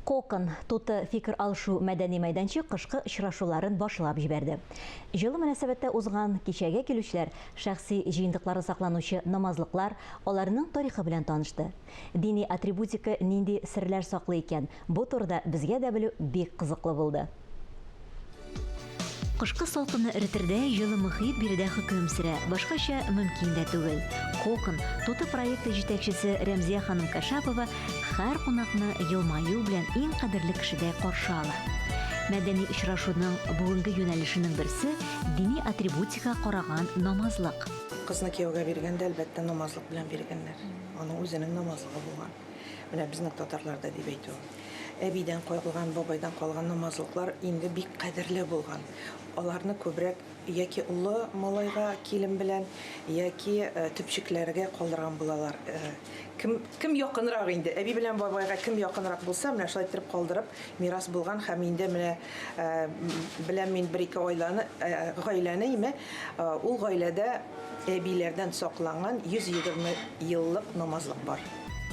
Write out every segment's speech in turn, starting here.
Кокон туты фикер алышу мәдәни мәйданчык кышкы очрашуларын башлап җибәрде. Җылы мөнәсәбәттә узган кичәгә килүчеләр шәхси җыентыклары сакланучы намазлыклар, аларның тарихы белән танышты. Дини атрибутика нинди серләр саклый икән, бу турыда безгә дә белү бик кызыклы булды. Кышкы салкынны эретердәй җылы мохит биредә хөкем сөрә, башкача мөмкин дә түгел. Кокон, туты проекты җитәкчесе Рәмзия ханым Кашапова һәр кунакны елмаю белән иң кадерле кешедәй каршы ала. Мәдәни очрашуның бүгенге юнәлешенең берсе, дини атрибутикага караган намазлык. Кызны кияүгә биргәндә, әлбәттә, намазлык белән биргәннәр. Аның үзенең намазлыгы булган. Менә безнең татарларда дип әйтүем. Әбидән калган, бабайдан калган намазлыклар инде бик кадерле булган. Аларны күбрәк яки олы малайга килен белән, яки төпчекләргә калдырган булалар. Кем, кем якынрак инде, әби белән бабайга кем якынрак булса, менә шулай иттереп калдырып, мирас булган һәм инде менә беләм мин бер-ике айланы, гаиләне име, ул гаиләдә әбиләрдән сакланган 120 еллык намазлык бар.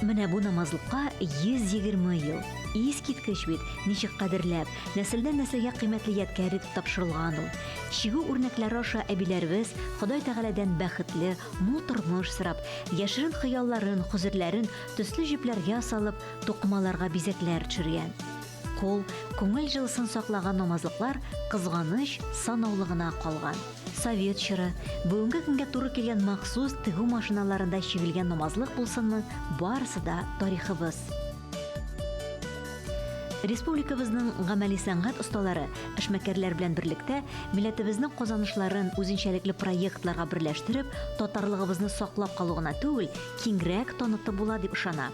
Менә бу намазлыкка 120 ел. Искиткеч бит, ничек кадерләп, нәселдән-нәселгә кыйммәтле ядкәр итеп тапшырылган ул. Чигү үрнәкләре аша әбиләребез Ходай Тәгаләдән бәхетле, мул тормыш сорап, яшерен хыялларын, хозерләрен төсле җепләргә салып, тукымаларга бизәкләр төшергән. Кул, күңел җылысын саклаган намазлыклар, кызганыч, санаулы гына калган. Совет чоры, бүгенге көнгә туры килгән махсус тегү машиналарында чигелгән намазлык булсынмы, барысы да тарихыбыз. Республикабызның гамәли сәнгать осталары, эшмәкәрләр белән берлектә, милләтебезнең казанышларын үзенчәлекле проектларга берләштереп, татарлыгыбызны саклап калу гына түгел, киңрәк танытып була дип ышана.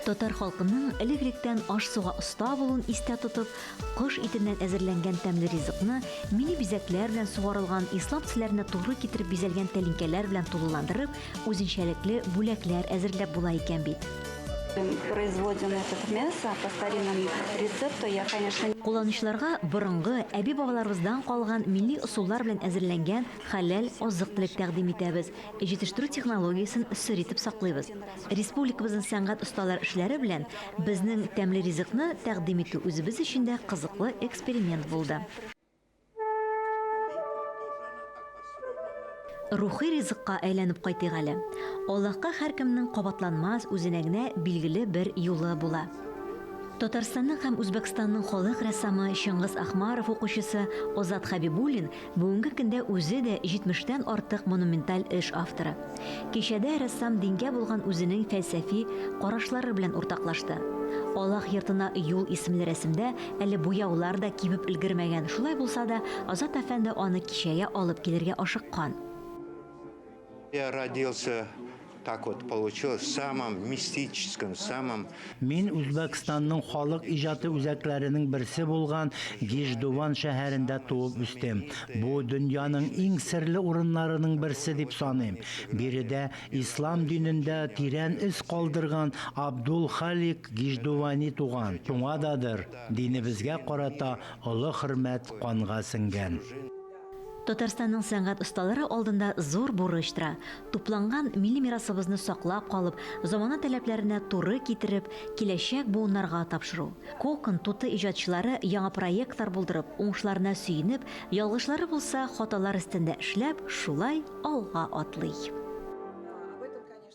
Татар халкының элек-электән аш-суга оста булуын истә тотып, кош итеннән әзерләнгән тәмле ризыкны милли бизәкләр белән сугарылган, ислам төсләренә туры китереп бизәлгән тәлинкәләр белән тулыландырып, үзенчәлекле бүләкләр әзерләп була икән бит. Производим этот мясо по старинному рецепту. Я, конечно. Кулланучыларга борынгы, әби-бабаларыбыздан калган милли ысуллар белән әзерләнгән хәләл азык-төлек тәкъдим итәбез, Җитештерү технологиясен сер итеп саклыйбыз. Республикабызның сәнгать осталары эшләре белән безнең тәмле ризыкны тәкъдим итү үзебез өчен дә кызыклы эксперимент булды. Рухи ризыкка әйләнеп кайтыйк әле. Аллаһка һәркемнең кабатланмас, үзенә генә билгеле бер юлы була. Татарстанның һәм Үзбәкстанның халык рәссамы Чыңгыз Ахмаров укучысы Азат Хәбибуллин Бүгенге көндә үзе дә җитмештән артык монументаль эш авторы. Кичәдә рәссам дингә булган үзенең фәлсәфи карашлары белән уртаклашты. Аллаһ йортына юл исемле рәсемдә әле буяулар да кибеп өлгермәгән, шулай булса да, Азат әфәнде аны кичәгә алып килергә ашыккан. Я родился так вот получилось, в самом мистическом, самом. Мин Үзбәкстанның халык иҗаты үзәкләренең берсе булган Гиждуван шәһәрендә туып үстем. Бу, дөньяның иң серле урыннарының берсе дип саныйм. Биредә ислам динендә тирән эз калдырган Абдул Халик Гиждувани туган. Шуңададыр, динебезгә карата олы хөрмәт канга сеңгән. Татарстанның сәнгать осталары алдында зур бурыч тора, тупланган милли мирасыбызны саклап калып, замана таләпләренә туры китереп, киләчәк буыннарга тапшыру. Кокон туты иҗатчылары яңа проектлар булдырып, уңышларына сөенеп, ялгышлары булса, хаталар өстендә эшләп, шулай алга атлый.